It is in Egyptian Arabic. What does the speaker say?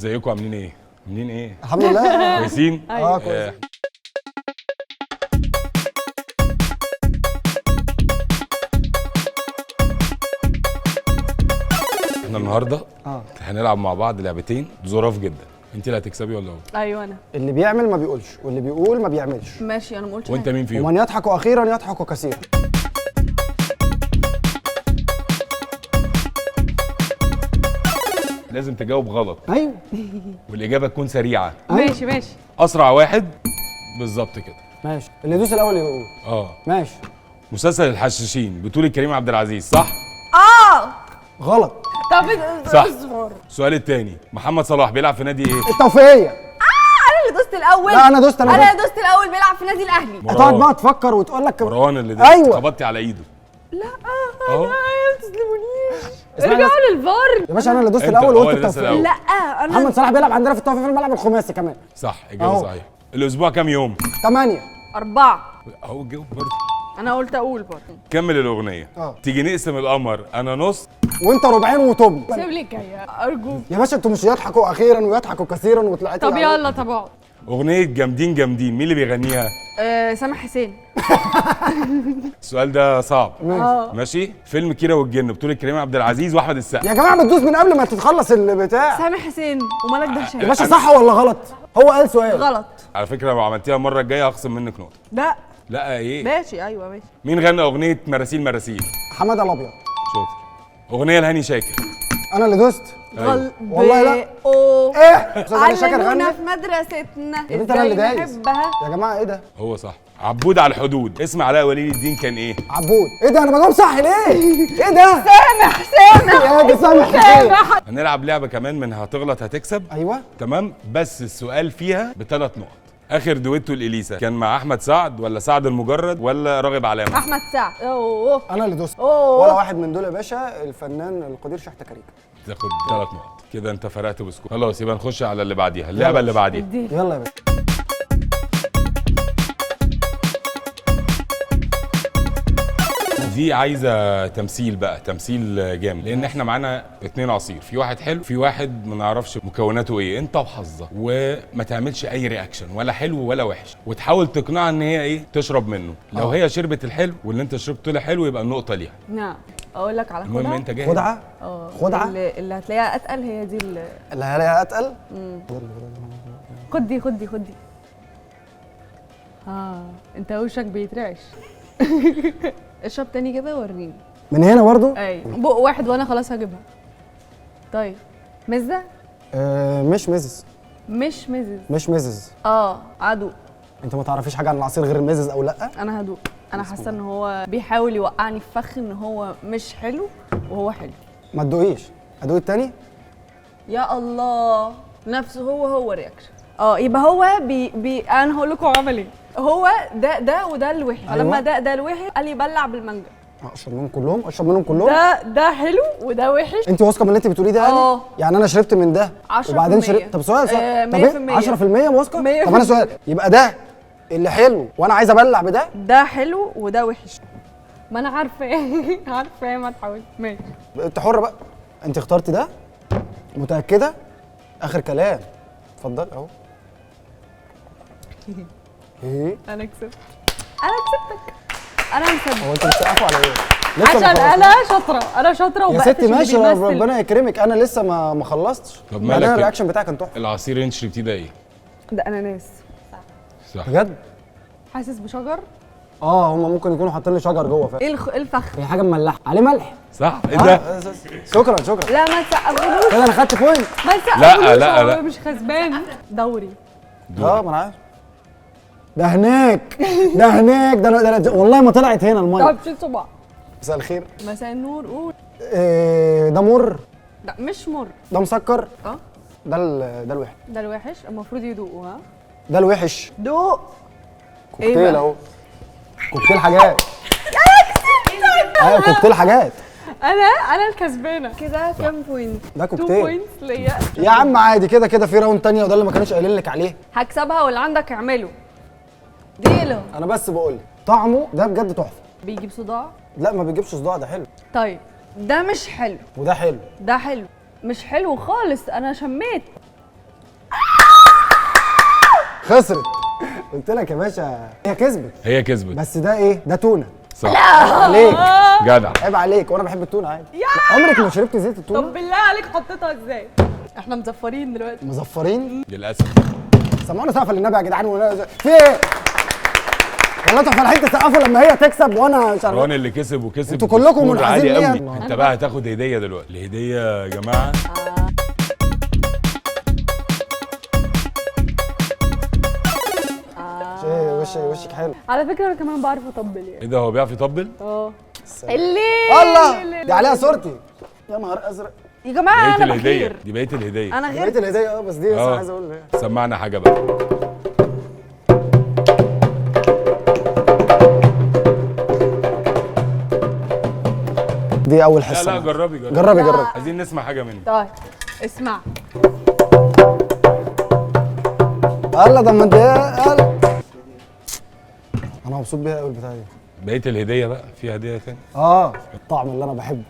ازيكم عاملين ايه؟ عاملين ايه؟ الحمد لله كويسين؟ اه كويس. احنا النهارده هنلعب مع بعض لعبتين ظراف جدا. انت اللي هتكسبي ولا هو؟ ايوه انا. اللي بيعمل ما بيقولش واللي بيقول ما بيعملش. ماشي انا ما قلتش. وانت مين فيهم؟ ومن يضحك اخيرا يضحك كثيرا. لازم تجاوب غلط. ايوه والاجابة تكون سريعة. أيوة. ماشي ماشي. اسرع واحد بالظبط كده. ماشي، اللي يدوس الاول يقول. ماشي. مسلسل الحشاشين بطولة كريم عبد العزيز، صح؟ غلط. طب صح. السؤال الثاني، محمد صلاح بيلعب في نادي ايه؟ التوفيقية. انا اللي دوست الاول. لا انا دوست. انا دوست الاول. بيلعب في نادي الاهلي. هتقعد بقى تفكر وتقول لك مروان اللي دوست. ايوه خبطتي على ايده. لا انا ما تسلمونيش. ارجعوا للفار يا باشا. انا اللي دوست الاول وقلت التوفيقية. لا انا محمد صلاح بيلعب عندنا في التوفيق في الملعب الخماسي كمان. صح، اجابه صحيحه. الاسبوع كام يوم؟ 8. 4. اهو جاوب برضه. انا قلت اقول برضه. كمل الاغنية. تيجي نقسم القمر، انا نص وانت ربعين وطب. سيب لي الجاية ارجوك يا باشا. انتوا مش يضحكوا اخيرا ويضحكوا كثيرا وطلعتوا. طب يلا. طب اقعد. اغنية جامدين جامدين مين اللي بيغنيها؟ سامح حسين. السؤال ده صعب. ماشي. فيلم كيرة والجن بطولة كريم عبد العزيز واحمد السقا. يا جماعة بتدوس من قبل ما تتخلص البتاع. سامح حسين ومالك دهشان. يا باشا صح ولا غلط؟ هو قال سؤال غلط. على فكرة لو عملتيها المرة الجاية هخصم منك نقطة. لا لا ايه؟ ماشي ايوه ماشي. مين غنى اغنية مراسيل مراسيل؟ حمادة الابيض. شاطر. اغنية لهاني شاكر. انا اللي دوست. أيوة. والله لا. ايه؟ استاذ هاني شاكر غنى في مدرستنا. يا بنت انا اللي دايس. يا جماعة ايه ده؟ هو صح. عبود على الحدود، اسم علاء ولي الدين كان ايه؟ عبود. ايه ده؟ انا بجاوب صح ليه؟ ايه ده؟ سامح سامح يا دي سامح سامح. هنلعب لعبه كمان من هتغلط هتكسب. ايوه تمام، بس السؤال فيها ب3 نقط. اخر دويتو لإليسا كان مع احمد سعد ولا سعد المجرد ولا راغب علامة؟ احمد سعد. اوه انا اللي دوست. ولا واحد من دول يا باشا. الفنان القدير شحتة كاريكا. تاخد 3 نقط كده، انت فرقت ب score. خلاص يبقى نخش على اللي بعديها، اللعبة اللي بعديها. يلا يا باشا. دي عايزه تمثيل بقى، تمثيل جامد، لان احنا معانا 2 عصير، في واحد حلو في واحد ما نعرفش مكوناته ايه. انت وحظك، وما تعملش اي reaction ولا حلو ولا وحش، وتحاول تقنعها ان هي ايه تشرب منه. لو هي شربت الحلو واللي انت شربته له حلو يبقى النقطة ليها. نعم. اقول لك على خدعه. المهم انت جاهز؟ خدعه؟ خدعه اللي هتلاقيها اتقل هي دي. اللي هتلاقيها اتقل. خد دي خد دي خد دي. انت وشك بيترعش. اشرب تاني كده وريني. من هنا برضو؟ ايوه بق واحد وانا خلاص هجيبها. طيب مزه؟ مش مزز. مش مزز. مش مزز. عدو. انت ما تعرفيش حاجة عن العصير غير المزز او لا؟ انا هدوق. انا حاسه ان هو بيحاول يوقعني في فخ ان هو مش حلو وهو حلو. ما تدوقيش. ادوق التاني؟ يا الله نفسه هو reaction. يبقى هو بي انا هقول لكم عمل ايه. هو ده ده وده الوحش. أيوة. لما ده الوحش قال لي بلع بالمانجا. اشرب منهم كلهم؟ اشرب منهم كلهم؟ ده حلو وده وحش. انت واثقة من اللي انت بتقوليه ده يعني؟ يعني انا شربت من ده 10% وبعدين شربت. طب سؤال سؤال. طب ايه 10% واثقة؟ طب انا سؤال، يبقى ده اللي حلو وانا عايز ابلع بده؟ ده حلو وده وحش. ما انا عارفه. عارفه ما تحاولش. ماشي انت حره بقى. انت اخترتي ده؟ متاكدة؟ اخر كلام. اتفضل اهو. ايه؟ انا كسبت. انا كسبتك. انا مصدق. هو انتوا بتسقفوا على ايه؟ عشان انا شاطرة. انا شاطرة يا ستي. ماشي ربنا يكرمك. انا لسه ما خلصتش. طب مالك؟ انا ال reaction بتاعك كان تحفة. العصير اللي انت شربتيه ده ايه؟ ده اناناس. صح بجد؟ حاسس بشجر؟ هما ممكن يكونوا حاطين لي شجر جوه فعلا. ايه الفخ؟ هي حاجة مملحه عليه ملح. صح. ايه ده؟ شكرا شكرا. لا ما تسقفولوش كده. انا خدت point. ما تسقفولوش. لا لا لا مش خسبان. دوري. ما انا عارف. ده هناك ده هناك ده انا والله ما طلعت هنا المية. طب شيل صباع. مساء الخير. مساء النور. قول. ده مر؟ لا مش مر. ده مسكر؟ ده ده الوحش. ده الوحش المفروض يدوقوا. ها ده الوحش. دوق. كوكتيل اهو. كوكتيل حاجات. ايوه كوكتيل حاجات. انا الكسبانه كده. كام point؟ ده كوكتيل 2 points ليا يا عم. عادي كده كده في round تانية، وده اللي ما كانوش قايلين لك عليه. هكسبها واللي عندك اعمله. ديله. انا بس بقول طعمه ده بجد تحفة. بيجيب صداع؟ لا ما بيجيبش صداع، ده حلو. طيب ده مش حلو وده حلو. ده حلو مش حلو خالص. انا شميت. خسرت. قلت لك يا باشا هي كسبت. هي كسبت، بس ده ايه؟ ده تونه. صح. عليك جدع، عيب عليك، وانا بحب التونه عادي. عمرك ما شربت زيت التونه؟ طب بالله عليك حطيتها ازاي؟ احنا مزفرين دلوقتي. مزفرين؟ للاسف. سمعونا سقفه للنبي يا جدعان. في ايه؟ والله انتوا فرحين تسقفوا لما هي تكسب وانا مش عارف. روان اللي كسب وكسب. انتوا كلكم منحازين ليها. انت بقى هتاخد هديه دلوقتي. الهدية يا جماعة وشك حلو على فكرة. انا كمان بعرف اطبل يعني. ايه ده، هو بيعرف يطبل؟ اه. اللي الله، دي عليها صورتي. يا نهار ازرق يا جماعة. انا بخير. دي بقية الهدية. انا غير بقية الهدية. بس دي بس عايز اقول. سمعنا حاجة بقى. دي اول حصة. لا لا جربي جربي جربي. عايزين نسمع حاجة منك. طيب اسمع. الله، ده ما انت انا مبسوط بيها قوي البتاعه دي. بقية الهدية بقى، في هديه ثانية؟ الطعم اللي انا بحبه.